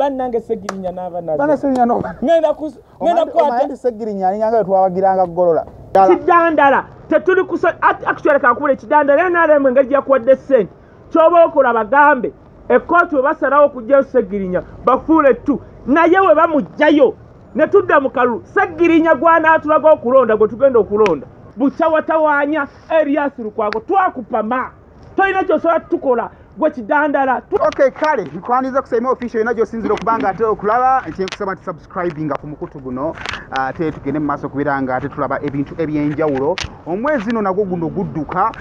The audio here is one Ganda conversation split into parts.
Bannange Segirinya n'aba nazo. Bana Segirinya no. Ngenda ku ngenda kwata ndi Segirinya nyanga twawagiranga golola. Kidandala tetuli ku actually kankubule kidandala NRM engeri gyakuwadde ssente. Kyoba okola bagambe ekkooti we basalawo okuggyayo Segirinya bafuule tu naye we bamuggyayo ne tudda mu kalulu Segirinya gw'anaatulaga okulonda gwe tugenda okulonda. Bukyawatawaanya Erias Lukwago twakupama tolina ky'osobola tukola gwe kidandala. Okay, kale nkwaniza kusema official yona gyosinzira okubanga ate okulaba nti nkusaba nti subscribinga ku mukutu guno ate tugende mu maaso kubiranga ate tulaba ebintu ebyenjawulo. Omwezi no nagwo guno gudduka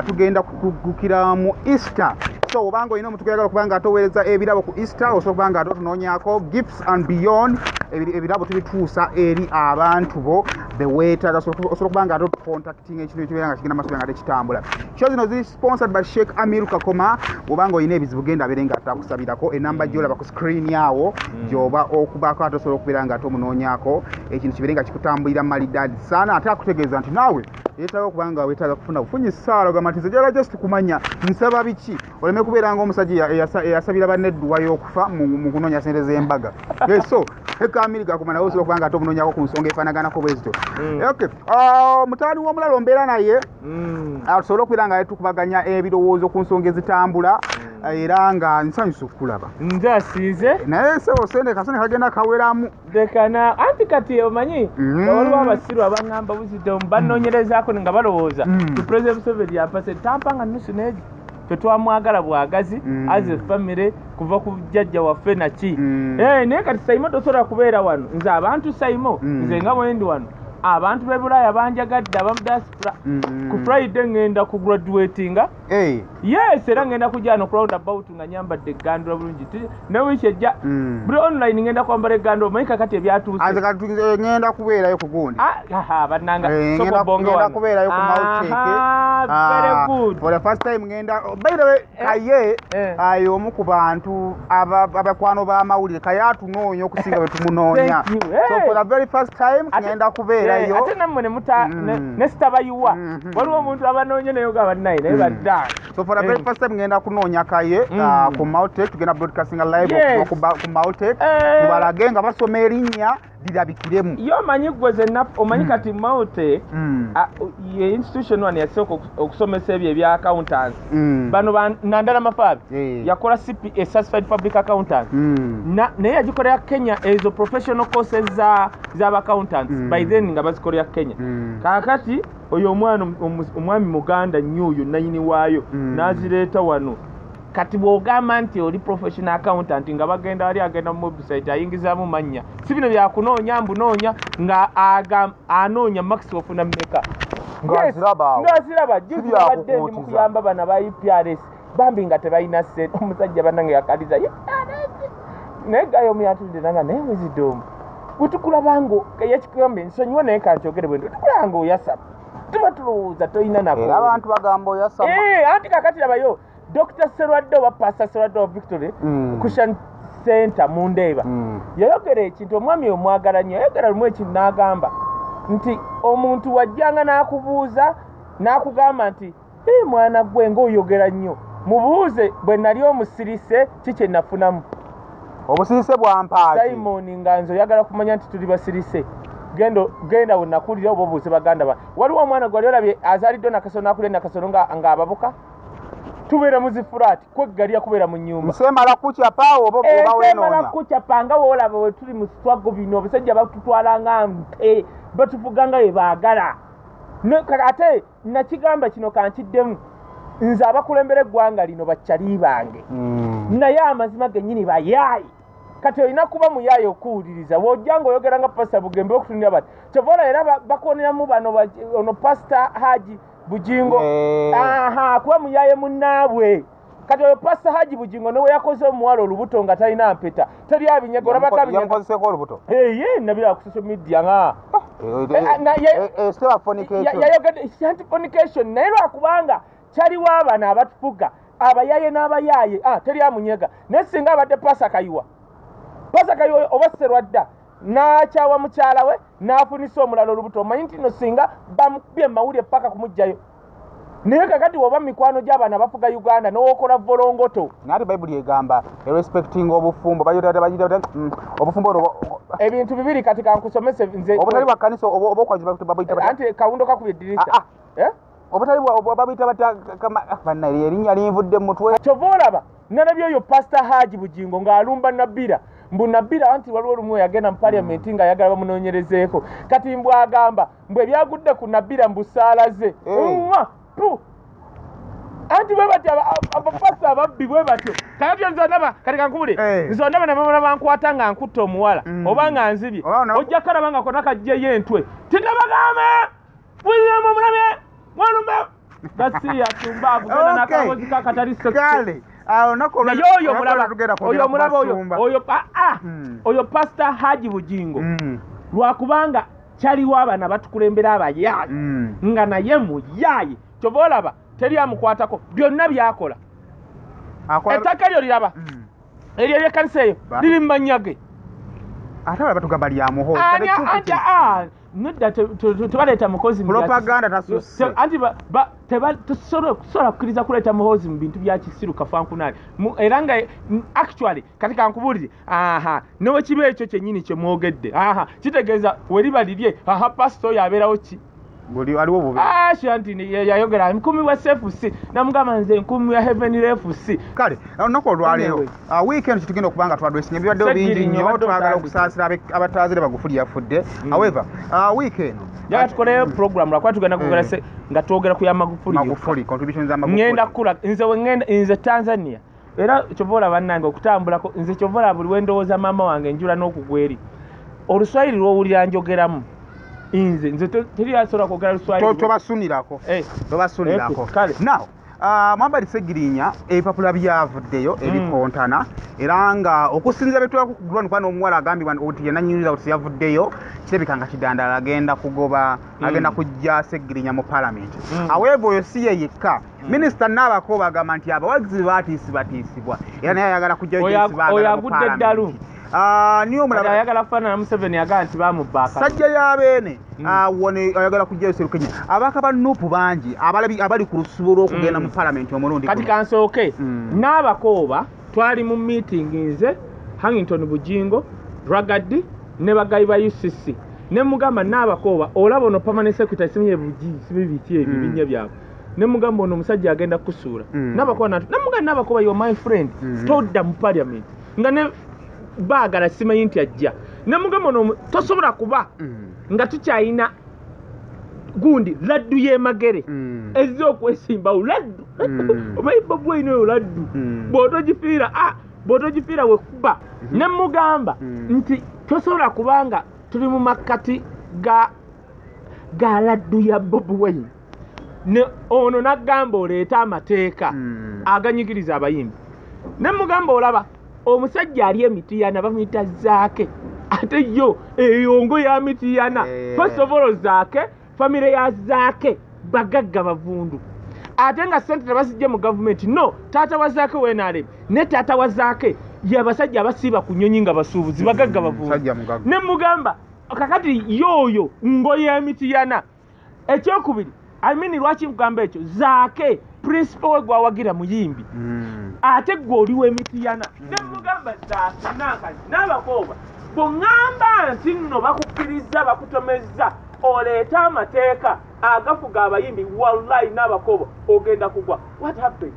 tugenda kugukira mu Easter. So obanga olina omuntu gw'oyagala okubanga ate oweereza ebirabo ku Easter, osobola okubanga ate otunoonyaako Gifts and Beyond. Ebirabo tubituusa eri abantu bo beweetaaga. Osobola okubanga ate otucontactinga ekintu ekibeera nga kigenda maaso nga ate kitambula. Show zino ziri sponsored by Sheikh Amir Kakoma. Bw'obanga olina ebizibu genda abeere nga atakusabirako. Enamba gy'olaba ku screen awo gy'oba okubaako ate osobola okubeera nga ate omunoonyaako ekintu kibeere nga kikutambulira malidaadi sana. Ate akutegeeza nti naawe yeetaaga okubanga weetaaga kufuna bufunyi ssaala ogamba nti nze njagala just kumanya nsaba biki, oleme kubeera ng'omusajja eyasabira banne edduwa y'okufa mu kunoonya ssente z'embaga. So Kamiri Kakoma nawe osobola okubanga ate omunoonyako ku nsonga efaanaganako bwe zityo. Okay, mutaani w'omulalo mbeera naye tusobole okubeera nga tukubaganya ebirowoozo ku nsonga ezitambula era nga nsanyusa okukulaba. Nze asinze. Naye sebo sente kasente kagenda kaweramu. Dekana anti kati omanyi waliwo abasiru abaŋŋamba Wisdom bannoonyerezaako nga balowooza ti President Museveni yampase tampa nga nusu n'egi tetwamwagala bwagazi as a family kuva ku jjajja waffe naki. Naye kati Saimo tosobola kubeera wano nze abantu Saimo nze nga bwe ndi wano abantu b'e Bulaaya banjagadde abamu diaspora. Ku Friday ngenda ku graduatinga. Yes, era ngenda kujja no round about nga nyambadde eggandula bulungi. Ne wiiki ejja buli online ngenda kwambala eggandula. Omanyi kakati ebyatuuse. Aze kati ngenda kubeerayo ku gundi. Ah, bannanga soko bongo ngenda wano. Kubeerayo ku Maltech. Very good. For the first time ngenda. By the way, Kaye ayo omu ku bantu abakwano b'amawulire. Kaye atunoonya okusinga bwe tumunoonya. Thank you. So for the very first time ngenda kubeerayo. Ate nammwe ne muta ne sitabayiwa. Waliwo omuntu abanoonye naye ogamba bannaye naye badda. So for the very first time ngenda kunoonya Kaye ku Maltech. Tugenda broadcasting live okuva ku Maltech. Tubalage nga basoma erinnya lirabikiremu. Yo omanyi gwe zenna omanyi kati Maltech ye institution one yasooka okusomesa ebyo ebya accountants. Bano ba Nandala Mafabi yakola CPA, Certified Public Accountant. Naye yagikolera Kenya ezo professional courses za z'aba accountants. By then nga bazikolera Kenya. Kaakati oyo omwana omwami muganda nnyo oyo nanyini waayo n'azireeta wano. Kati bw'ogamba nti oli professional accountant nga bagenda wali agenda mu website ayingizaamu mannya si bino byakunoonya mbunoonya nga anoonya max ofuna mmeka. Ng'aziraba awo. Ng'aziraba. Si Juzi babadde ndi mu byakukuutiza. Kuyamba bano aba UPRS bambi nga tebalina ssente. Omusajja bannange yakaliza UPRS naye gayo omu yatulidde nanga naye Wisdom bwetukulaba ngo yakigambye nsonyiwa naye kankyogere bwe nti tukulaba nga oyasama tuba tulowooza tolina nako. Era abantu bagamba oyasama. Anti kakati labayo Dr. Serwadde oba Pastor Serwadde wa Victory Christian Center mu Ndeeba yayogera ekintu omwami omwagala nnyo yayogera lumu ekintu n'agamba nti omuntu wajjanga n'akubuuza n'akugamba nti "Eh, mwana gwe ng'oyogera nnyo mubuuze bwe nali omusirise ki kye nafunamu." Obusirise bwampaaki. Simon nga nze oyagala kumanya nti tuli basirise genda genda we nakulira oba obuuze baganda ba waliwo omwana gwali olabye azaaliddwa Nakasono n'akulira Nakasono ng'ababuka tubeera mu zifulaati kweggalira kubeera mu nnyumba. Nsemala kukyapa oba oba Ensemala weenoonya. Kukyapa nga woolaba we tuli mu struggle bino abasajja batutwala nga nte batuvuga nga bwe baagala. Ate nakigamba kino kankiddemu nze abakulembera eggwanga lino bakyali bange naye amazima gennyini bayaayi. Kati olina kuba muyaayi okuwuliriza w'ojja ng'oyogera nga Pasita Bugembe okutunira bati kyova olaba era bakoneramu bano ono Pasita Haji Bujingo. Aha, kuba muyaaye munnaabwe. Kati oyo Pasita Haji Bujingo ne we yakoze omuwala olubuto nga talina mpeta teri abinyega olabako abinyega. Yamukozeseeko olubuto. Eye nabira ku social media nga Seba fornication. Yayogedde anti fornication naye lwakubanga kyaliwo abano abatufuga abayaye n'abayaye teri amunyega naye singa abadde Pasa Kayiwa, Pasa Kayiwa oba Serwadda n'akyawa mukyala we n'afunisa omulala olubuto omanyi nti no singa bamukubye mawulire paka kumugjayo. Naye kakati woba mikwano gy'abaana bafuga Uganda n'okola volongoto. Naye Bayibuli egamba respecting obufumbo bayita obufumbo ebintu bibiri. Kati kankusomese nze obutali bwa kanisa oba okwajiba anti kawundo kakubye eddirisa. Obutali bwa babiyita batya banna erinnya linvudde mu mutwe. Kyova olaba nalabye oyo Pastor Haji Bujingo ng'alumba Nabira, mbu Nabira anti waliwo olumu yagenda mu parliament ng'ayagala bamunoonyerezeeko. Kati mbw agamba mbu ebyagudde ku Nabira mbu ssaala ze anti bwe batyo abapasita ababbi bwe batyo. Kakati nze ondaba, kati kankubule, nze ondaba nabamala bankwata nga nkutta omuwala oba nga nzibye, ojja kalaba nga konna kajjeyo entwe titabagambe buziramu omulabye mwalume gasiya tumbavu genda n'akabozi kakatali sekale. Naye oyo omulaba oyo omulaba oyo oyo Pastor Haji Bujingo lwakubanga kyaliwo abaana batukulembera abayaaye nga naye muyaaye. Kyova olaba teri amukwatako, byonna byakola. Ettaka eryo liraba eryo ery'ekkanisa eyo liri mu mannya ge. Ate abalala batugamba lya Muhoozi. Nedda, tebaleeta mukozi propaganda tasusse. Anti tosobola kukkiriza kuleeta Muhoozi mu bintu bya kisiru kafankunaali. Era nga actually kati kankubuulire, aha ne bwe kiba ekyo kyennyini kye mwogedde, aha kitegeeza we liba lirye, aha pasita oyo abeerawo ki? Buli aliwo bubi. Anti yayogera nkumi wa CFC namugamba nze nkumi ya Heaven FC. Kale olunaku olwaleero weekend kitugenda okuba nga twadressinga ebibaddewo bingi nnyo, twagala okusaasira abataazire Magufuli yafudde. However week eno njagala tukoleyo program lwakuba tugenda kwogera nga twogera ku ya Magufuli. Magufuli contributions za Magufuli. Ngenda kula nze wengenda nze Tanzania era kyova olaba bannange okutambulako nze kyova olaba buli wendowooza maama wange njula n'okugwa eri oluswayiri lw'owulira njogeramu. Nze nze teri asobola kwogera luswayiri. Tobasunirako. Tobasunirako. Now Muhammad Ssegirinya ebipapula byavuddeyo ebikontana era nga okusinziira betulako ku ground kuba n'omuwala agambibwa nti yenannyiniza kuti yavuddeyo kirabika nga Kidandala agenda kugoba agenda kujja Ssegirinya mu parliament. However oyo si ye yekka, Minisita Nabakooba agamba nti abawagizi batiisibwatiisibwa era naye ayagala kujjayo oyo agudde eddalu. Niyo omulala ayagala kufaanana Museveni agamba nti bamubba akalulu. Sajja y'abeene wano ayagala kujjayo Sserukenya. Ababaka ba NUP bangi abali ku lusubo lw'okugenda mu parliament omulundi guno. Kati kansooke Nabakooba twali mu meeting nze Hangington Bujingo, Ragadi ne bagayi ba UCC ne mugamba Nabakooba olaba ono permanent secretary simanyi sibi biki ebyo binnya byabwe ne mugamba ono omusajja agenda kusuula. Nabakooba namugamba Nabakooba you are my friend todda mu parliament nga ne baagala simanyi nti ajja ne mugamba ono tosobola kuba nga tukyayina gundi laddu y'emagere ezze okwesimbawo laddu omanyi Bobi Wine oyo laddu bw'otogifiira bw'otogifiira wekuba. Ne mugamba nti tosobola kubanga tuli mu makkati ga laddu ya Bobi Wine ne ono n'agamba oleete amateeka aganyigiriza abayimbi. Ne mugamba olaba omusajja ali emitiyana bamuyita Zaake ate yo eyongo ya mitiyana. First of all Zaake famire ya Zaake bagagga bavundu ate nga ssente tebazijje mu gavumenti. No taata wa Zaake w'NRM ne taata wa Zaake ye abasajja abasiiba ku nnyonyi nga basuubuzi bagagga bavundu. Ne mugamba kakati yooyo ngo y'emitiyana. Ekyokubiri I mean lwaki nkugamba ekyo Zaake principal we gwawagira muyimbi ate gwe oli w'emitiyana. Ne mugamba Zaake nankazi Nabakooba bw'oŋŋamba nti nno bakukkiriza bakutomezza oleete amateeka agafuga abayimbi wallahi Nabakooba ogenda kugwa. What happened?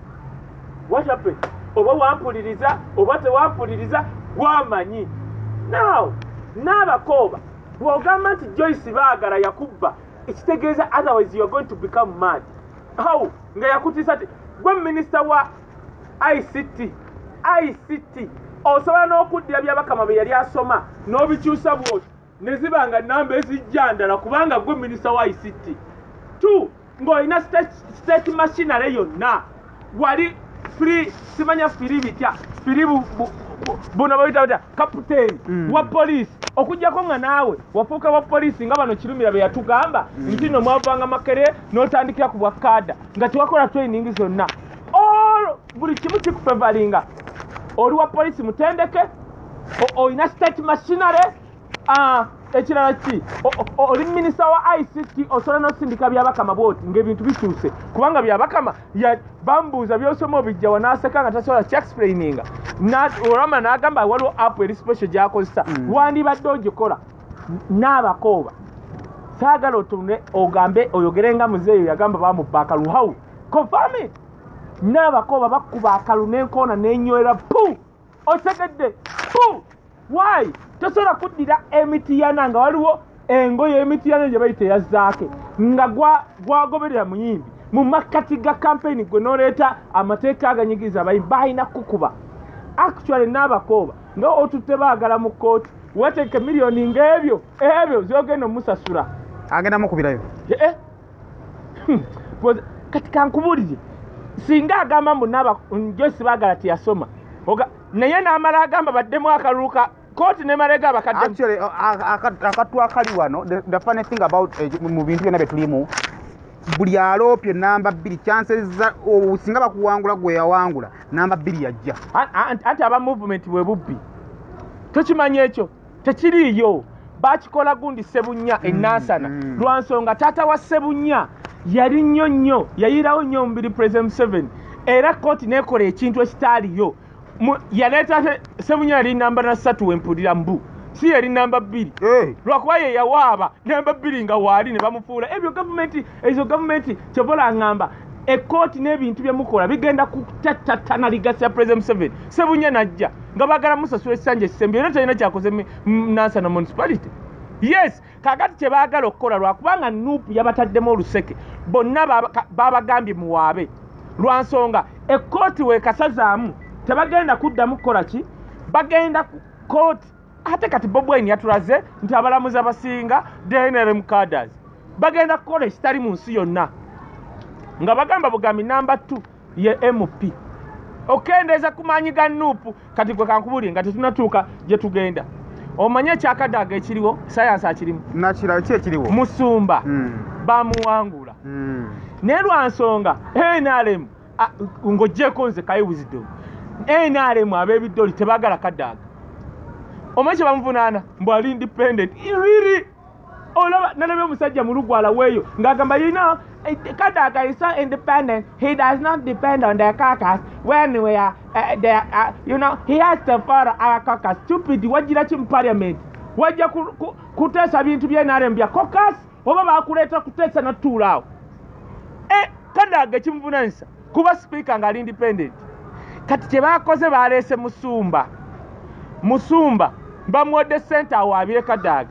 What happened? Oba wampuliriza oba tewampuliriza gwamanyi. Now Nabakooba bw'ogamba nti Joyce Baagala yakubba ekitegeeza otherwise you are going to become mad. How? Nga yakutiisa ti gwe minisita wa ICT osobola n'okuddira Byabakama bye yali asoma n'obikyusa bw'oti ne ziba nga nnamba ezijja ndala kubanga gwe minisita wa ICT. 2 ng'olina state machinery yonna wali free simanya free bitya free buno bayita batya captain wa police okujjako nga naawe wafuuka wa poliisi nga bano Kirumira be yatugamba nti nno mwavanga Makerere n'otandikira ku bwa kaada nga tewakola training zonna. All buli kimu kikufevalinga oli wa poliisi mutendeke olina state machinery Ekirala ki, oli minisita wa ICT, osobola n'osindika Byabakama bwoti ng'ebintu bikyuse, kubanga Byabakama bambuuza byosoma obijja wanaaseka nga tasobola kyexplaininga. Olwama n'agamba waliwo app eri special gy'akozesa, wandibadde ogikola. N'abakooba saagala otunule ogambe oyogere nga muzeeyo yagamba bamubba akalulu. How confirm it. N'abakooba bakuba akalu n'enkoona n'enywera pu, otegedde pu. Why tosobola kuddira emitiyana nga waliwo engoye emitiyana gye bayita eya Zaake nga gwagoberera muyimbi mu makkati ga campaign, gwe n'oleeta amateeka aganyigiriza abayimbi, balina kukuba. Actually n'abakooba nga otutte baagala mu kkooti, wateeke miliyoni ng'ebyo ebyo z'ogenda omusasula. Agenda mukubirayo. Kati kankubuulire, singa agamba mbu Joyce Baagala teyasoma, naye n'amala agamba baddemu akalulu ka kooti nemala egamba kaddemu. Actually, akattu akali wano, the funny thing about mu bintu byonna bye tulimu, buli aloopye namba 2 chances za singa bakuwangula gwe yawangula namba 2 yajja. Anti aba movement bwe bubbi, tokimanyi ekyo tekiriiyo. Bakikola gundi Ssebunya enansana, lwa nsonga taata wa Ssebunya yali nnyo nnyo, yayirawo nnyo omubiri President Museveni, era kooti nekola ekintu ekitaaliyo. Yaleeta Ssebunya yali namba 3 wempulira mbu si yali namba 2, lwakuba ye yawaaba namba 2 nga waali ne bamufuula ebyo. Gavumenti ezo gavumenti kyobola ngamba ekkooti n'ebintu bye mukola bigenda kutatatana ligasi ya President Museveni. Ssebunya najja nga baagala musasula ekisanja ekisembe, era talina kyakoze Nansana municipality. Yes, kaakati kye baagala okukola lwakubanga NUP yabataddemu oluseke, bonna babagambye muwaabe, lwa nsonga ekkooti weekasazaamu tebagenda kuddamu kukola ki, bagenda ku kooti. Ate kati Bobi Wine yatulaze nti abalamuzi abasinga DNRM cadres bagenda kukola ekitali mu nsi yonna, nga bagamba bugambi namba 2 ye MP okendeeza ku maanyi ga NUP. Kati gwe kankubuulire nga tetunnatuuka gye tugenda, omanye ekyakadaaga ekiriwo, sayansi akirimu nakirala ki ekiriwo, Musumba bamuwangula, naye lwa nsonga NRM ng'oggyeko nze Kayi Wisdom, NRM ab'ebiddoli tebaagala Kadaaga. Omanyi kye bamuvunaana mbu ali independent. Really? Olaba nalabye omusajja mu Lugwala weeyo ng'agamba, you know, Kadaga is so independent, he does not depend on the caucus when we are there, you know, he has to follow our caucus. Stupid, wajira ki mu parliament? Wajja kuteesa bintu bya NRM bya caucus oba bakuleeta kuteesa natuula awo? Kadaga ekimuvunaanyisa kuba speaker ng'ali independent. Kati kye baakoze baleese Musumba, Musumba bamuwadde ssente awaabire Kadaga.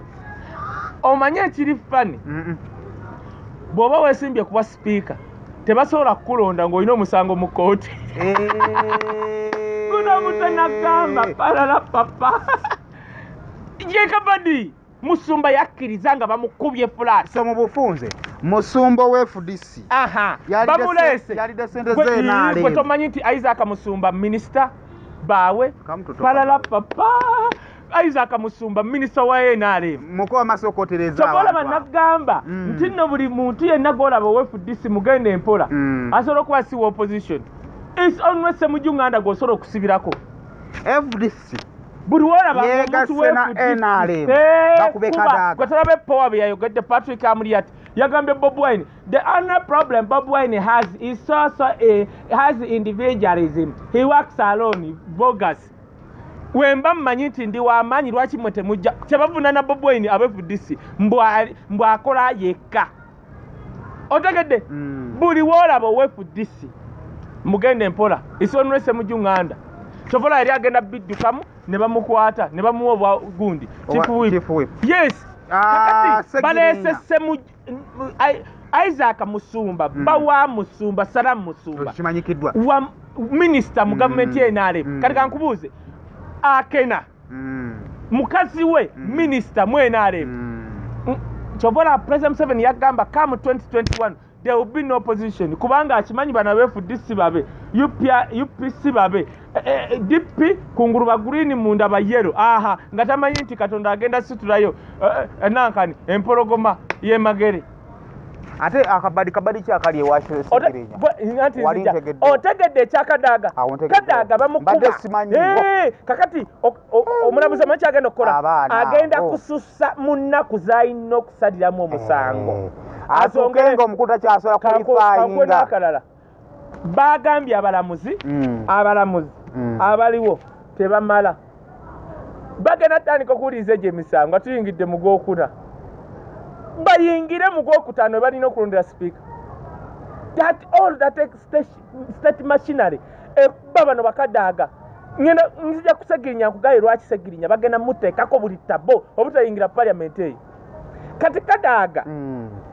Omanye ekiri funny, bw'oba weesimbye kuba sipiika tebasobola kukulonda ng'olina omusango mu kkooti. Guno omutwe nagamba palala papa ye kabadi. Musumba yakkiriza nga bamukubye fulaasi. So mu bufunze Musumba wa FDC bamuleese, yalidde ssente ze NRM. Gwe tomanyi nti Isaac Musumba minisita baawe palala papa. Isaac Musumba minisita wa NRM mukowa maaso okwotereza abantu. Nagamba nti nno buli muntu yenna gw'olaba owa FDC mugende empola, asobola okuba si wa opposition. It's only Ssemujju Nganda gw'osobola okusibirako FDC. Buli w'olaba omuntu wa NRM bakube Kadaga. Gwe tolaba epowa bye yayogedde Patrick Amuriat yagambye Bobi Wine, the only problem Bobi Wine has is also has individualism, he works alone, bogus. Wemba mmanyi nti ndi w'amaanyi, lwaki mmwe temujja? Kyebavunaana Bobi Wine aba FDC mbu akola yekka. Otegedde? Buli w'olaba owa FDC mugende mpola, it's only Ssemujju Nganda. Kyovola yali agenda biddukamu ne bamukwata ne bamuwa obwa gundi Chief Whip. Yes. Kakati baleese Isaac Musumba, bawa Musumba, Salam Musumba kimanyikiddwa wa minisita mu gavumenti ya NRM. Kati kankubuuze, Akena mukazi we minisita mu NRM. Kyovola President Museveni yagamba come 2021 there will be no opposition, kubanga akimanyi bano aba FDC babe, UPC babe, DP kungulu ba green munda ba yellow. Aha, nga tamanyi nti Katonda agenda situlayo nankani empologoma y'emagere. Ate akabadi kabadi ki akali ewa Ssegirinya? Otegedde ekyakadaaga. Kadaaga bamukuba. Kakati omulamuzi amanyi kyagenda okukola, agenda kususa mu nnaku z'alina okusaliramu omusango. Asonge omukulu takyasobola kulifayinga. N'akalala bagambye abalamuzi abaliwo tebamala, bagenda tandika okuwuliriza egyo emisango nga tuyingidde mu gwokuna, bayingire mu gwokutaano balina okulondera sipiika. That all that state machinery ekuba bano bakadaaga. Ngenda nzija ku Ssegirinya nkugaye lwaki Ssegirinya bagenda muteekako buli tabo obutayingira parliament eyo. Kati Kadaaga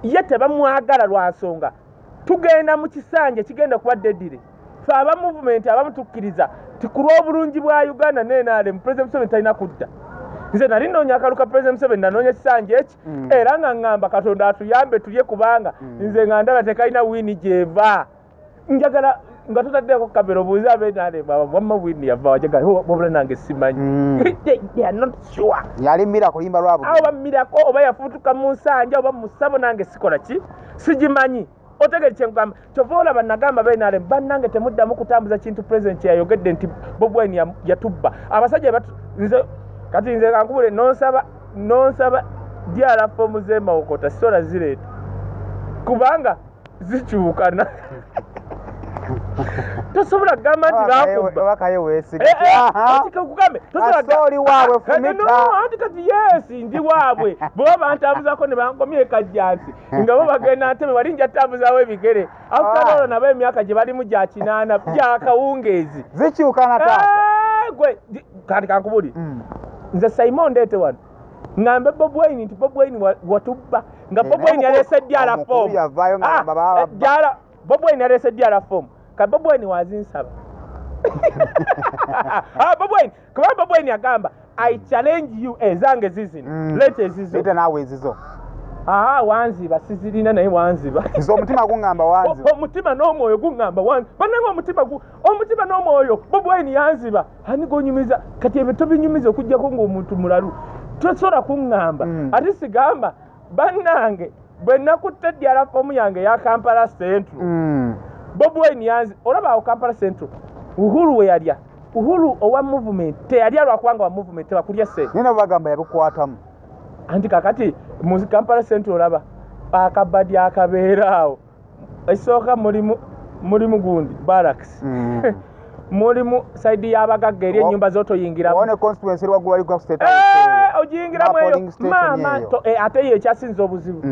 ye tebamwagala lwa nsonga, tugenda mu kisanja kigenda kuba dedire. Ffe aba movement abamu tukkiriza ti ku lw'obulungi bwa Uganda ne NRM President Museveni talina kudda. Nze nali nnoonya akalu ka President Museveni, nanoonya ekisanja eki era nga ŋŋamba Katonda atuyambe tulye, kubanga nze nga ndaba tekalina wiini gyeva. Njagala nga tutaddeko kamera obuuze ab'NRM wamma wiini yava wajagala wabula nange simanyi. They are not sure. Yali mmira kulimba lwa awo bammirako oba yafuutuka mu nsanja oba mu ssabo, nange sikola ki sigimanyi. Otegere kye nkugamba, kyova olaba nagamba b'NRM bannange temuddamu kutambuza kintu President kyeyayogedde nti Bobi Wine yatubba. Abasajja nze kati nze kankubule nonsaba DR fomu z'emawokota sisobola zireeta kubanga zikyukana. Tosobola kugamba nti bakubba. Anti kati yes ndi waabwe, bwe bantambuzako ne bankomye ekajjansi nga bo bagenda ntebe wali nja tambuzaawo ebigere. After all nabo emyaka gye balimu gya 8 gya kawungeezi zikyukana taata. Gwe kati kankubuli nze Simon ndeete wano ngambe Bobi Wine nti Bobi Wine watubba, nga Bobi Wine yaleese DR form. Bobi Wine yaleese DR form. Ka Bobi Wine wazinsaba. Bobi Wine, kuba Bobi Wine yagamba I challenge you ezange zizino. Leeta ezizo. Leeta naawe ezizo. Wanziba sizirina naye wanziba. Nze omutima guŋŋamba wanziba. Omutima n'omwoyo guŋŋamba wanziba. Bannange omutima n'omwoyo Bobi Wine yanziba. Ani gonyumiza kati ebyo tobinyumiza okuggyako ng'omuntu mulalu. Tosobola kuŋŋamba. Ate sigamba bannange bwe nakutte DR fomu yange ya Kampala Central. Bobi Wine yanzi olaba awo Kampala Central Uhuru we yalya. Uhuru owa movement teyalya lwakubanga wa movement tebakulya ssente. Naye nabo bagamba yabikwatamu. Anti kakati mu Kampala Central olaba akabadi akabeera awo esooka mulimu gundi barracks. Mulimu saidi y'abagagga eri ennyumba z'otoyingiramu. One constituency eri waggulu wali state house. Ogiyingiramu eyo maama ate yo ekyasinza obuzibu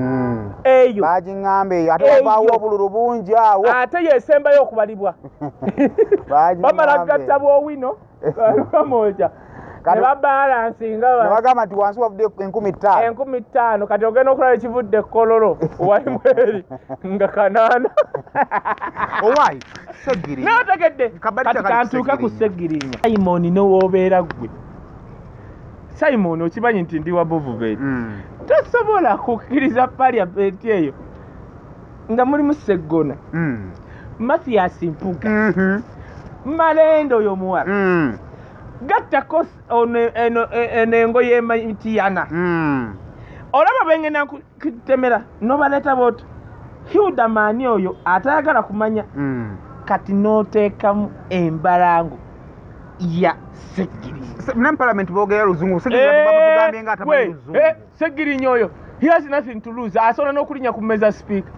eyo bagiŋŋamba eyo ate wavaawo obululu bungi awo ate yesembayo okubalibwa. Bamala gatta bw'owino bamwoja ne babalansinga ne bagamba nti wansi wavudde 5,000 5,000. Kati ogenda okulaba ekivudde Kololo walimu eri nga 8. Owaayi Ssegirinya naye otegedde kati kantuuke ku Ssegirinya. Simon newoobeera ggwe Simon okimanyi nti ndi wa movement. Tosobola kukkiriza parliament eyo nga mulimu Sseggona, Mathias Mpuga, Malende oyo omuwala, gattako eno engoye y'Emitiana. Olaba bengenda kutemera n'obaleeta bw'otyo. Hilda Maani oyo atayagala kumanya. Kati n'oteekamu embalango ya Ssegirinya. Ne parliament boogera luzungu. Ssegirinya bamutugambye nga atamanyi luzungu. Ssegirinya oyo he has nothing to lose, asobola n'okulinnya ku mmeeza sipiika.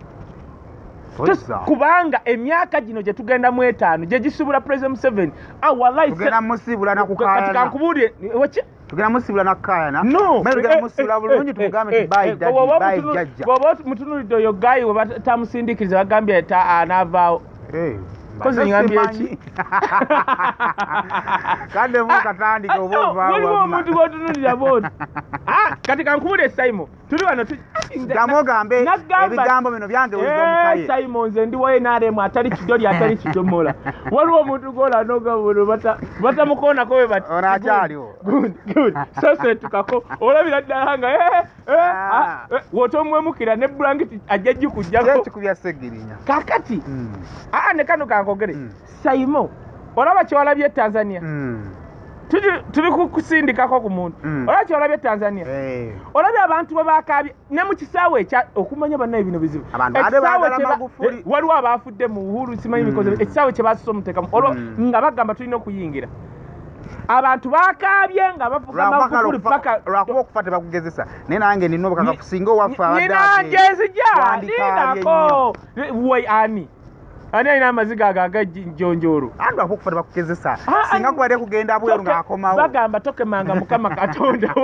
Kubanga emyaka gino gye tugenda mu 5 gye gisibula President Museveni. Wallahi tugenda musibula na kukaayana. Kati kankubuulire tugenda musibula na kukaayana. No, tugenda musibula bulungi tumugambe nti bye daddy, bye jjajja. Bw'oba mutunuulidde oyo guy we batamusindiikiriza bagambye anaavaawo. Kozi ngambye ki? Kande mu katandika oba ovaawo. Waliwo omuntu gw'otunuulira bw'oti. Kati kankubuulire Simon, tuli wano Damugambe ebigambo bino byange omukaye. Simon nze ndi wa NRM atali kidoli atali kidomola. Waliwo omuntu gw'ola n'ogamba batamukoonako bwe bati. Ono akyaliwo. Good. So setukako olabira ddala nga w'otomwemukira ne bulangiti ajja gikuggyako. Ekikubya Ssegirinya. Kakati ne kano kankogere. Simon olaba kyewalabye e Tanzania. Tuli kusindikako ku muntu. Olwaki olabye Tanzania? Olabye abantu bwe bakaabye ne mu kisaawe ekya okumanya bannaye bino bizibu. Waliwo abafudde mu Uhuru simanyi bikoze ekisaawe kye baasusa omuteekamu olwo nga bagamba tulina okuyingira. Abantu bakaabye nga bavuga Magufuli paka lwakuba okufa tebakugezesa naye nange nina obukakafu singa owaffe abadde ate nzija wai ani ani alina amaziga ago agajjonjoolo anti lwakuba okufa tebakugezesa singa kubadde kugenda bweru ng'akomawo bagamba tokemanga Mukama Katonda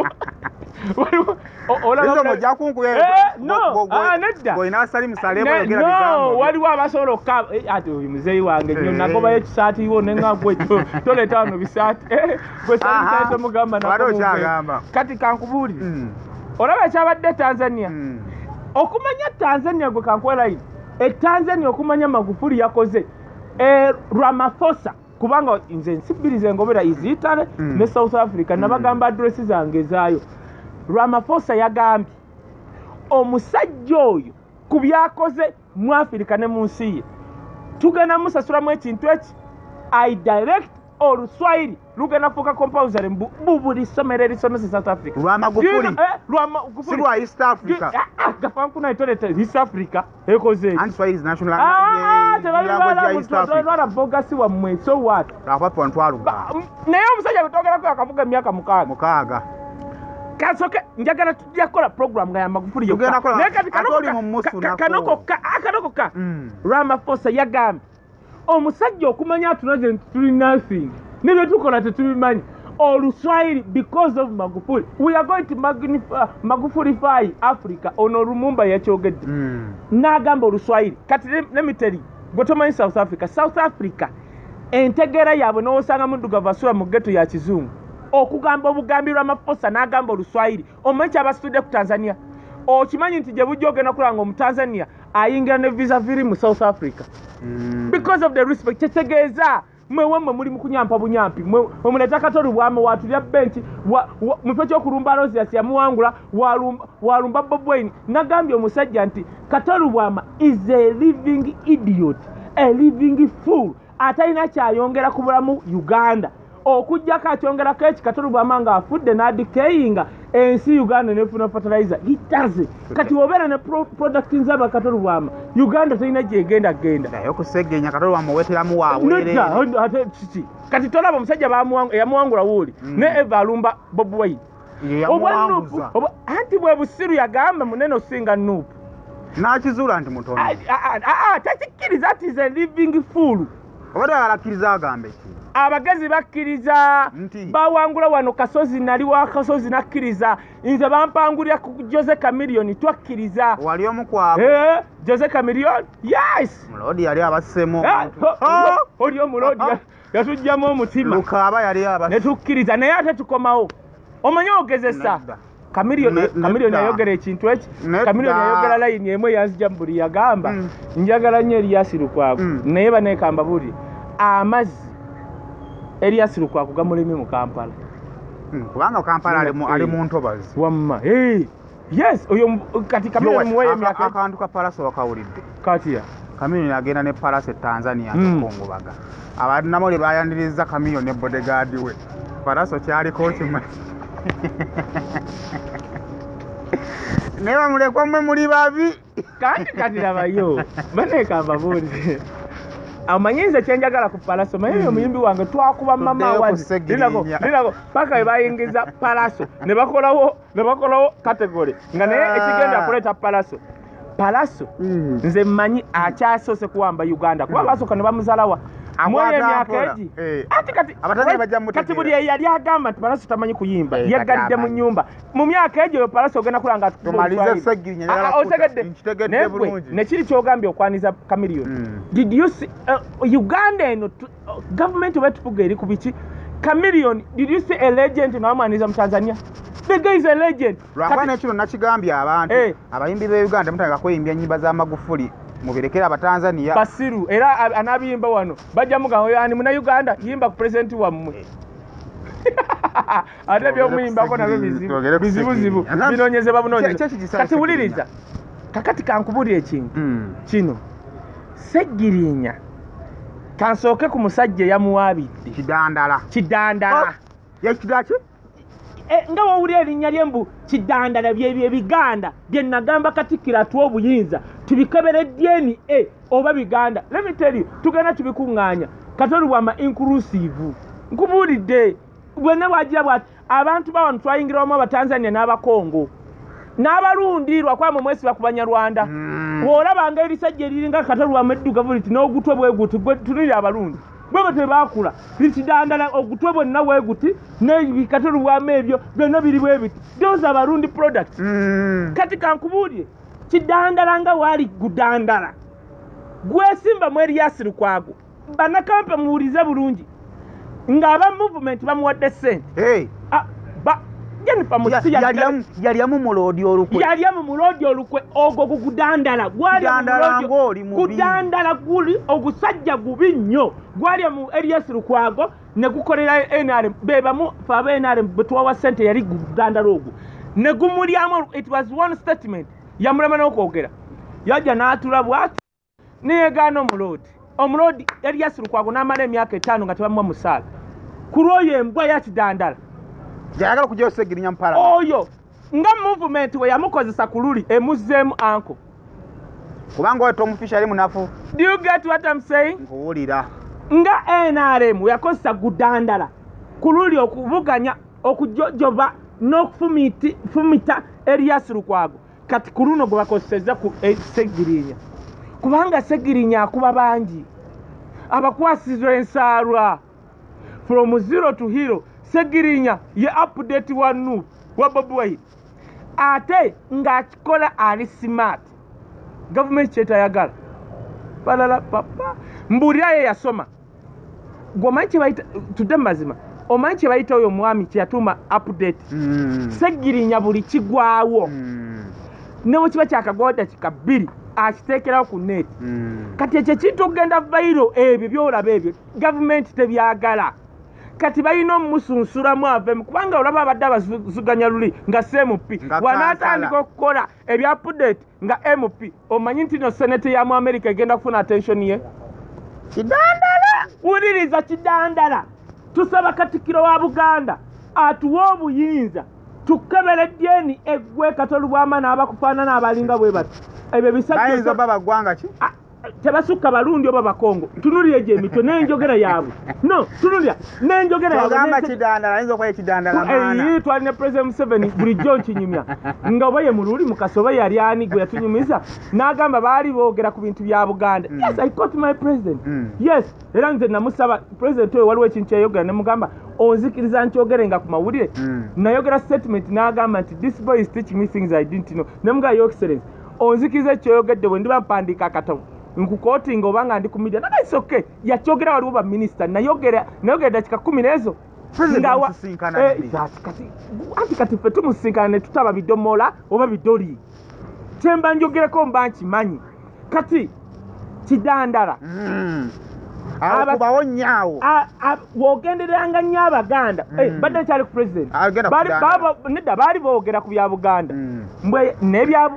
waliwo abasobola okukaaba ati oyo muzeeyi wange nnyo nagobayo ekisaati wo nenga gwe toleeta wano bisaati gwe Salim Saleh tomugamba kati kankubuulire olaba ekyabadde Tanzania okumanya Tanzania gwe kankuwa layini e Tanzania okumanya Magufuli yakoze Ramaphosa kubanga nze ensi bbiri ze ngobera is Italy ne South Africa nabagamba address zange ezaayo. Ramaphosa yagambye omusajja oyo ku byakoze mu Africa ne mu nsi ye tugenda musasulamu ekintu eki I direct Oluswahili lugenda fuuka compulsory mu buli ssomero erisomesa South Africa. Lwa Magufuli si lwa East Africa. Gafankuna itoleta East Africa ekoze and Swahili is national language ya East Africa. Lwa bogasi wammwe so what lwakuba ntwaluga naye omusajja bwetwogerako yakavuga emyaka 6 kasoke njagala tujja kukola program nga ya Magufuli yokka naye kati kano kokka Ramaphosa yagambye omusajja okumanya atunaze nti tuli nothing ne bye tukola tetubimanyi Oluswahili because of Magufuli we are going to Magufulify Africa ono Lumumba yakyogedde n'agamba Oluswahili kati let me tell you gwe tomanyi South Africa. South Africa entegeera yaabwe n'osanga muddugavu asula mu ghetto ya kizungu okugamba obugambi Ramaphosa n'agamba Oluswahili omanyi kyabasitudde ku Tanzania okimanyi nti gye bujja ogenda kulanga Omutanzania ayingira ne visa free mu South Africa because of the respect kitegeeza mwe wemmwe muli mu kunyampa bunyampi mwe muleeta Kato Lubwama watulya benchi mu kifo ky'okulumba Aloysius yamuwangula walumba Bobi Wine. Nagambye omusajja nti Kato Lubwama is a living idiot, a living fool atalina kyayongera ku bulamu Uganda okujjako akyongerako eki Kato Lubwama ng'afudde n'adikeyinga ensi Uganda nefuna fertilizer itaze kati wobeera ne product nzaba Kato Lubwama Uganda terina gyegenda genda naye okusegenya Kato Lubwama oweteramu waweere ate kiki kati tolaba omusajja yamuwangula wuuli ne Eva alumba Bobi Wine anti bwe busiru yagamba munene osinga Nup n'akizuula nti mutono takikkiriza ati is a living fool obadde alakkiriza agambe ki abagezi bakkiriza bawangula wano Kasozi nali wa Kasozi nakkiriza nze bampangulira ku Jose Chameleone twakkiriza wali omu kwabo Jose Chameleone yes Mulodi yali abassemu oli omulodi yatugyamu omutima Lukaaba yali abasse ne tukkiriza naye ate tukomawo omanyi ogezesa Chameleone yayogera ekintu eki Chameleone yayogera layini emu eyanzija mu buli yagamba njagala nnyo Erias Lukwago naye banneekamba buli amazzi Erias Lukwago gamulemye mu Kampala kubanga Kampala ali mu ntobazi wamma yes oyo kati Chameleone muweyo emyaka akantu ka Palaso wakawulidde kati ya Chameleone agenda ne Palaso e Tanzania Kongo abannamawulire bayaniriza Chameleone ne bodyguard we Palaso kyaliko kimanyi naye bamulekwa mmwe muli babi kati kati labayo banneekamba buulire amanyi nze kyenjagala ku Palaso manyi omuyimbi wange twakuba mama wazi linako paka we bayingiza Palaso ne bakolawo category nga naye ekigenda kuleeta Palaso Palaso nze mmanyi akyasoose kuwamba Uganda kuba basooka ne bamuzalawa mwoyo emyaka egi ati kati buli eyali agamba nti Palaso tamanyi kuyimba yeggalidde mu nnyumba mu myaka egyo Palaso ogenda kulanga otegedde naye gwe nekiri kyogambye okwaniza Chameleone did you see Uganda eno government oba tufuga eri ku biki Chameleone did you see a legend n'amwaniza mu Tanzania the guy is a legend lwakuba nekino nakigambye abantu abayimbi b'e Uganda mutandika kweyimbya ennyimba za Magufuli mubirekera abatanzania basiru era anabiyimba wano bajja mugamba ani muna Uganda yimba ku president wammwe ate byomuyimbako nabyo bizibu binoonyeze babunoonyeze kati wuliriza kakati kankubulira ekintu kino Ssegirinya kansooke ku musajja eyamuwaabidde Kidandala Yakidaki? Nga wowulira erinnya ly'embu Kidandala byebyo ebiganda bye nagamba Katikkiro atuwa obuyinza tubikebere DNA oba biganda. Let me tell you, tugenda tubikuŋŋaanya. Kato Lubwama inclusive. Nkubuulidde bwenna bwagira bwati abantu bawano twayingira wamu Abatanzania n'Abakongo n'Abarundi lwakwamwe mwesiba ku Banyarwanda. Bw'olabanga erisajja eriringa Kato Lubwama eddugavu liti n'ogutwe bwe guti, gwe tunulira Abarundi bwe tebaakula Kidandala ogutwe bwonna bwe guti n'ebikato Lubwama ebyo byonna biri bwe biti. Those are Abarundi products. Kati kankubuulire, Kidandala nga waali gudandala gwesimba mu Erias Lukwago. Bannakampe muwulize bulungi ng'aba movement bamuwadde ssente. Jennifer Musisi yalyamu muloodi olukwe. Yalyamu muloodi olukwe ogwo gugudandala. Gudandala guli ogusajja gubi nnyo. Gwalya mu Erias Lukwago ne gukolera NRM. Be bamu fe aba NRM bwe tuwawa ssente yali gudandala ogwo. Ne gumulyamu, it was one statement. Yamulema n'okwogera. Yajja n'atula bw'ati neyegaana omuloodi. Omuloodi Erias Lukwago n'amala emyaka 5 nga tebamuwa musaala. Ku lw'oyo embwa ya Kidandala. Yayagala kujja Ssegirinya mpala. Oyo nga movement we yamukozesa ku luli emuzzeemu anko. Kubanga oyo Tom Fisher ali munafu. Do you get what I'm saying? Nkuwulira. Nga NRM yakozesa gudandala ku luli okuvuganya okujojoba n'okufumita Erias Lukwago. Kati ku luno gwe bakozesezza ku Ssegirinya. Kubanga Ssegirinya akuba bangi. Abakwasizwa ensaalwa. From zero to hero. Ssegirinya ye update wa NUP wa Bobi Wine. Ate ng'akikola ali smart. Gavumenti kyetayagala. Balala papa. Mbuulira ye yasoma. Gwe omanyi kye bayita, tudde mu mazima, omanyi kye bayita oyo omwami kye yatuuma update. Ssegirinya buli kigwawo. Ne bwe kiba kyakagwawo dakiika 2 akiteekerawo ku net. Kati ekyo ekintu okugenda viral ebyo by'olaba ebyo gavumenti tebyagala. Kati balina omusunsulamu avemu kubanga olaba abadde abazuganya luli nga MP wanaatandika okukola ebya update nga MP. Omanyi nti no senate ya mu America egenda kufuna attention ye. Kidandala! Wuliriza Kidandala. Tusaba Katikkiro wa Buganda atuwe obuyinza tukebere DNA eggwe Kato Lubwama n'abakufaanana abalinga bwe bati. Ebyo bisajja Bayinza oba baggwanga ki? Tebasukka Barundi oba Bakongo. Tunulira egyo emitwe n'enjogera yaabwe. No, tunulira n'enjogera yaabwe. Ogamba Kidandala, ayinza okuba Kidandala maana. Twalina President Museveni bulijjo nkinyumya. Nga oba ye Mululi Mukasa oba yali ani gwe yatunyumiza, n'agamba baali boogera ku bintu bya Buganda. Yes, I caught my president. Yes, era nze namusaba president oyo waliwo ekintu kyeyogera ne mugamba onzikiriza nkyogere nga ku mawulire. Nayogera statement n'agamba nti this boy is teaching me things I didn't know. Ne mugamba Your Excellency, onzikiriza ekyoyogedde bwe ndiba mpandiika akatabo nkukotinga oba nga ndi ku media. Naga it's okay. Yakyogera waliwo ba minisita. Nayogera dakika 10 n'ezo. Anti kati ffe tumusinkana ne tutaba bidomola oba bidoli. Kyemba njogereko mba nkimanyi. Kati Kidandala. Akubawo nnyo. W'ogendereranga nnyo Abaganda. Badde nkyali ku president. Nedda baali boogera ku bya Buganda. Mbwe n'ebya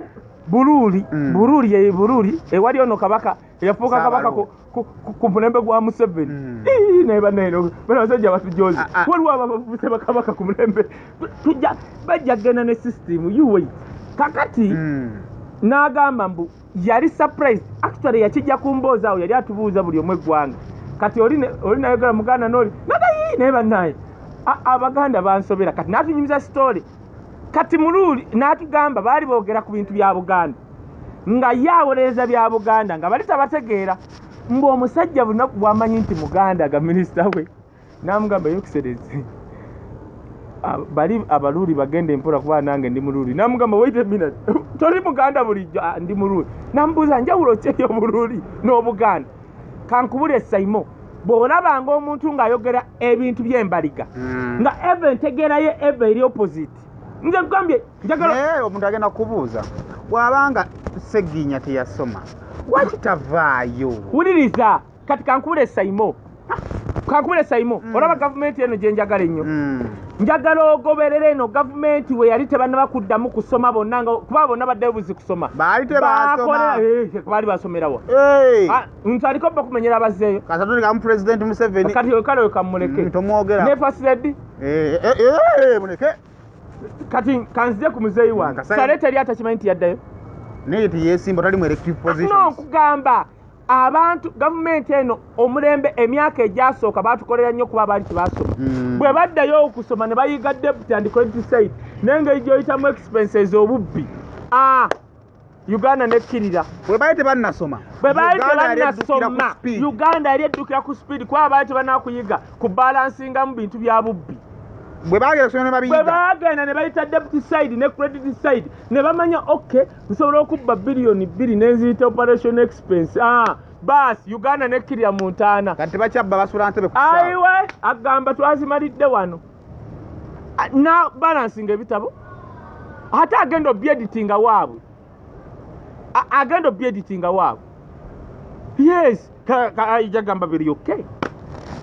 Buruli, Buruli ye Buruli, ewali ono kabaka eyafuuka kabaka ku mulembe gwa Museveni. Naye bannange bano abasajja batujoze. Waliwo abafuuse bakabaka ku mulembe. Tujja bajja kugenda ne system, you wait. Kakati n'agamba mbu yali surprised. Actually yakijja ku mboozi awo yali atubuuza buli omu eggwanga. Kati oli nayogera Muganda n'oli nagayi naye bannaye Abaganda bansobera. Kati n'atunyumiza story. Kati Mululi n'atugamba baali boogera ku bintu bya Buganda nga ye awolereza bya Buganda nga bali tabategeera. Mbu omusajja bunaku bw'amanyi nti Muganda ga minisita we n'amugamba Your Excellency bali Abaluuli bagenda empola kuba nange ndi Muluuli. N'amugamba wait a minute, toli Muganda bulijjo? Ndi Muluuli. N'amubuuza njawulo ki ey'Obuluuli n'Obuganda? Kankubule Saimo, bw'olabanga omuntu ng'ayogera ebintu by'embaliga nga eva entegeera ye eva eri opposite. Nze nkugambye njagala naye omuntu agenda kubuuza bw'abanga Ssegirinya teyasoma lwaki tavaayo? Wuliriza kati kankubule Saimo, Kankubule Saimo, olaba gavumenti eno gye njagala ennyo. Njagala ogoberera eno gavumenti we yali tebannaba kuddamu kusoma bonna, nga kuba bonna baddeyo buzi kusoma. Baali tebasoma. Baali basomerawa. Ntaliko bakumenyera abazzeeyo. Kasatuli kamu President Museveni. Kati kale we kamuleke. Tomwogera. Ne First Lady. Muleke. Kati kanzije ku muzeeyi wange. Saleh teri atakimanyi nti yaddayo. Naye teyeesimba, tali mu elective positions. No, nkugamba abantu gavumenti eno omulembe emyaka egyasooka baatukolera nnyo kuba baali tebasoma. Bwe baddayo okusoma ne bayiga debt and credit side n'engeri gy'oyitamu expenses obubbi. Uganda nekkirira. Bwe baali tebannasoma. Bwe baali tebannasoma, Uganda yali eddukira ku speed kuba baali tebannakuyiga ku balansingamu bintu bya bubbi. Bwe baagenda okusoma ne babiyiga. Bwe baagenda ne bayita debt side ne credit side ne bamanya okay, nsobola okubba biliyoni 2 n'enziyita operation expense. Baasi Uganda nekkirira mu ntaana. Kati tebakyabba, basula ntebe ku ssaawa. Ayiwe agamba twazimalidde wano. Na balansinga ebitabo. Ate agenda obyeditinga waabwe. Agenda obyeditinga waabwe. Yes, gamba biri okay.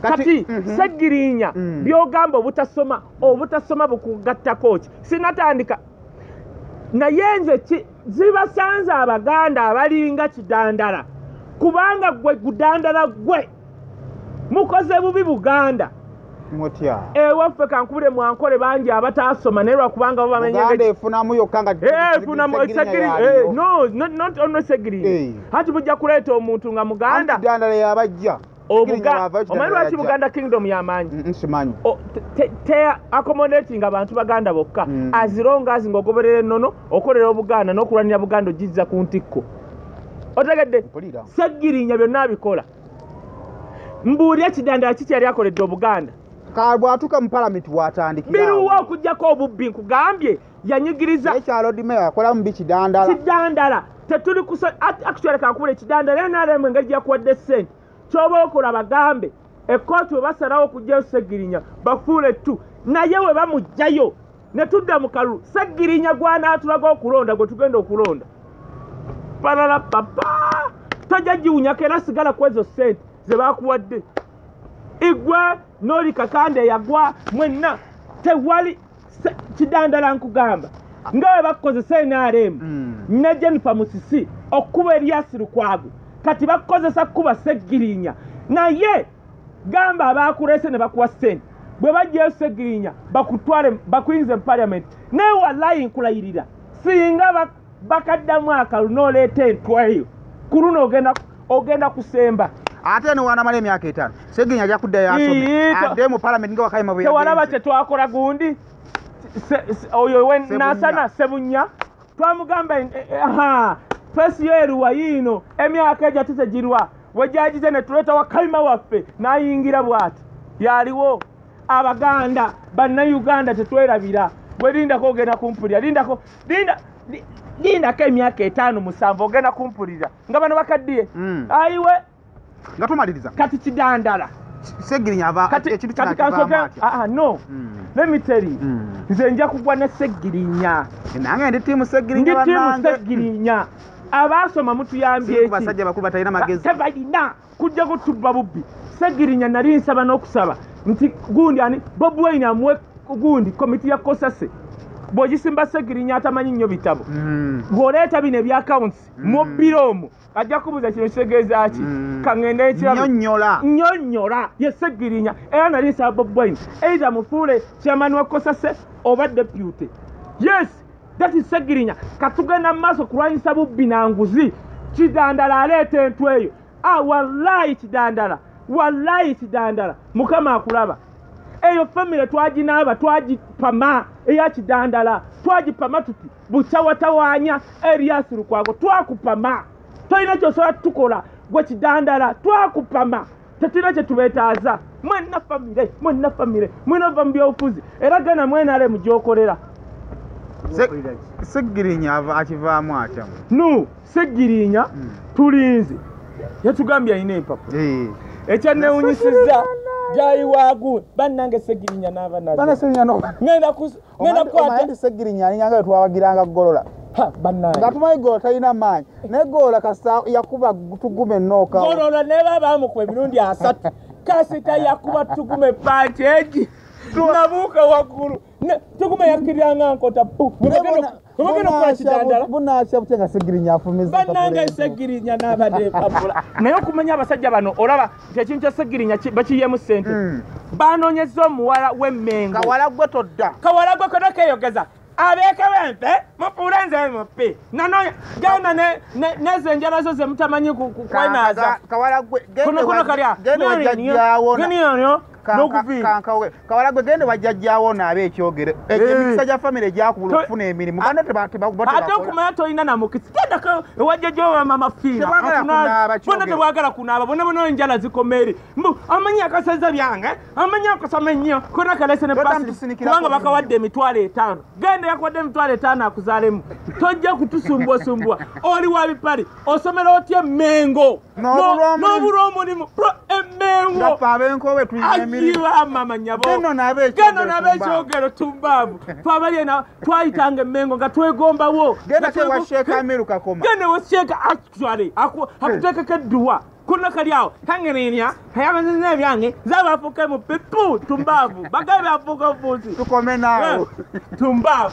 Kati Ssegirinya byogamba obutasoma, obutasoma bukugattako ki? Sinatandika naye nze zibasanze Abaganda abalinga Kidandala, kubanga gwe Gudandala gwe mukoze bubi Buganda. Mutya ewaffe kankubule mwankole bangi abataasoma naye lwakubanga bo bamenye Buganda efunamu yokka nga efunamu Ssegirinya. No, not only Ssegirinya. Hati bujja kuleeta omuntu nga Muganda. Kidandala yabajja. Omanyi lwaki Buganda Kingdom y'amaanyi? Nsimanyi. Te accommodating abantu Baganda bokka. As long as ng'ogoberera ennono, okolera Obuganda n'okulwanira Buganda ogizza ku ntikko. Otegedde? Ssegirinya byonna abikola. Mbuulira Kidandala kiki yali akoledde Obuganda? Bw'atuuka mu palamenti w'atandikira. Biruwa okuggyako obubbi nkugambye yanyigiriza. Ekyalo Lord Mayor akolamu bi Kidandala. Kidandala tetuli kusa actually kankubule Kidandala NRM engeri gyakuwadde ssente. Kyoba okola bagambe ekkooti we basalawo okuggyayo Ssegirinya bafuule tu, naye we bamuggyayo ne tudda mu kalulu. Ssegirinya gw'anaatulaga okulonda gwe tugenda okulonda. Palala papa tojja giwunyako era sigala ku ezo ssente ze baakuwadde. Igwe n'oli Kakande eyagwa mwenna tewali Kidandala nkugamba nga bwe bakukozesa NRM ne Jennifer Musisi okuba Erias Lukwago. Kati bakukozesa kuba Ssegirinya, naye gamba abakulese ne bakuwa ssente bwe bajjayo Ssegirinya bakutwale bakuyingize mu parliament. Naye wallahi nkulayirira singa bakaddamu akalulu n'oleeta entwa eyo ku luno ogenda kusemba. Ate ne wanamala emyaka 5 Ssegirinya ajja kuddayo asome adde mu parliament nga Wakayima bwe yagenze. Tewalaba kye twakola gundi oyo we Nasana Ssebunya twamugamba fesi yeruwa yiino emyaka egyo ate wegyagize ne tuleeta Wakayima waffe n'ayingira bw'ati. Yaliwo Abaganda Bannayuganda tetwerabira. Bwe lindako ogenda kumpulira, lindako lindako emyaka 5 7 ogenda kumpulira nga bano bakaddiye. Ayiwe nga tumaliriza kati Kidandala Ssegirinya ava ekintu kati kansoke. No, let me tell you, nze nja kugwa ne Ssegirinya. Nange ndi tiimu Ssegirinya. Ndi tiimu Ssegirinya. Abasoma mutuyambye eki? Basajja bakulu batalina magezi. Tebalina kujja kutubba bubbi. Ssegirinya nali nsaba n'okusaba nti gundi ani Bobi Wine amuwe gundi komiti ya Kosase. Bw'ogisimba Ssegirinya atamanyi nnyo bitabo. Bw'oleeta bino ebya accounts mubbira omwo ajja kubuuza kino kitegeeza ki? Kaŋŋende ekirabo. Nnyonnyola. Nnyonnyola ye Ssegirinya. Era nali nsaba Bobi Wine either mufuule chairman wa Kosase oba deputy. Yes, that is Ssegirinya. Katugenda mu maaso kulwanyisa bubbi na nguzi. Kidandala aleeta entu eyo. Wallahi Kidandala, wallahi Kidandala, Mukama akulaba. Eyo famire twaginaaba twagipama eya Kidandala twagipama tuti bukyawatawaanya Erias Lukwago twakupama. Tolina ky'osobola tukola gwe Kidandala twakupama. Tetulina kye tubeetaaza. Mwenna famire, mwenna famire, mwena ova mu byobufuzi era genda mwenale mugyokolera. Ssegirinya akivaamu atya? No, Ssegirinya tulinze. Yatugambye alina empapula. Ekyanneewuunyisizza gyayiwaagu bannange Ssegirinya n'aba nazo. Bana Ssegirinya n'oba. Ngenda kukwata Ssegirinya alinganga twawagiranga Golola. Bannange. Nga tumanyi Golola talina maanyi. Naye Golola kasita yakuba tugume ennooka. Golola ne baba bamukuba emirundi 3. Kasita yakuba Tugume punch egi. Nabuuka waggulu. Tugume yakkirira nkota pu. Mugenda okukola kitandala. Bunaasya butya nga Ssegirinya afumiza. Bannange Ssegirinya n'abadde empapula. Naye okumanya abasajja bano olaba nti ekintu kya Ssegirinya bakiyemu ssente. Banoonyezza omuwala w'Emmengo. Kawala gwe todda. Kawala gwe konna keeyogeza. Abeekawempe mufuule nze mupi. Nano genda nezo enjala zo ze mutamanyi kwenaaza. Kawala gwe genda wajjajjaawo. Kawala gwe genda wajjajjaawo naabe ekyogero. Emikisa gya famire gyakubula okufuna emirimu. Bano tebakola. Ate okumanya tolina na mukisa. Genda ewajjajjaawo wa mama Fiina. Bonna tebwagala kunaaba. Bonna bonna enjala zikoma eri. Mbu amanyi akaseza byange, amanyi akasoma ennyo. Konna kalese ne pasi kubanga bakawadde 500,000. Genda yakuwadde 500,000 akuzaalemu. Tojja kutusumbuwasumbuwa. Oli wa bipali. Osomera otya Mengo. N'obulwa omulimu. Emmengo. Ngaffe ab'enkowe tulina emirimu. Ayiwa mama nnyabo. Genda n'abeekyogero tumbaavu. Twabali ena twayitanga Emmengo nga twegombawo. Genda ewa Sheikh Amiru Kakoma. Genda ewa Sheikh actually akuteekeko edduwa. Kuno kali awo tangirinya hayabanze ebyange zabafuke mu pipu tumbaavu. Bagabe afuka obuuzi. Tukome naawo. Tumbaavu.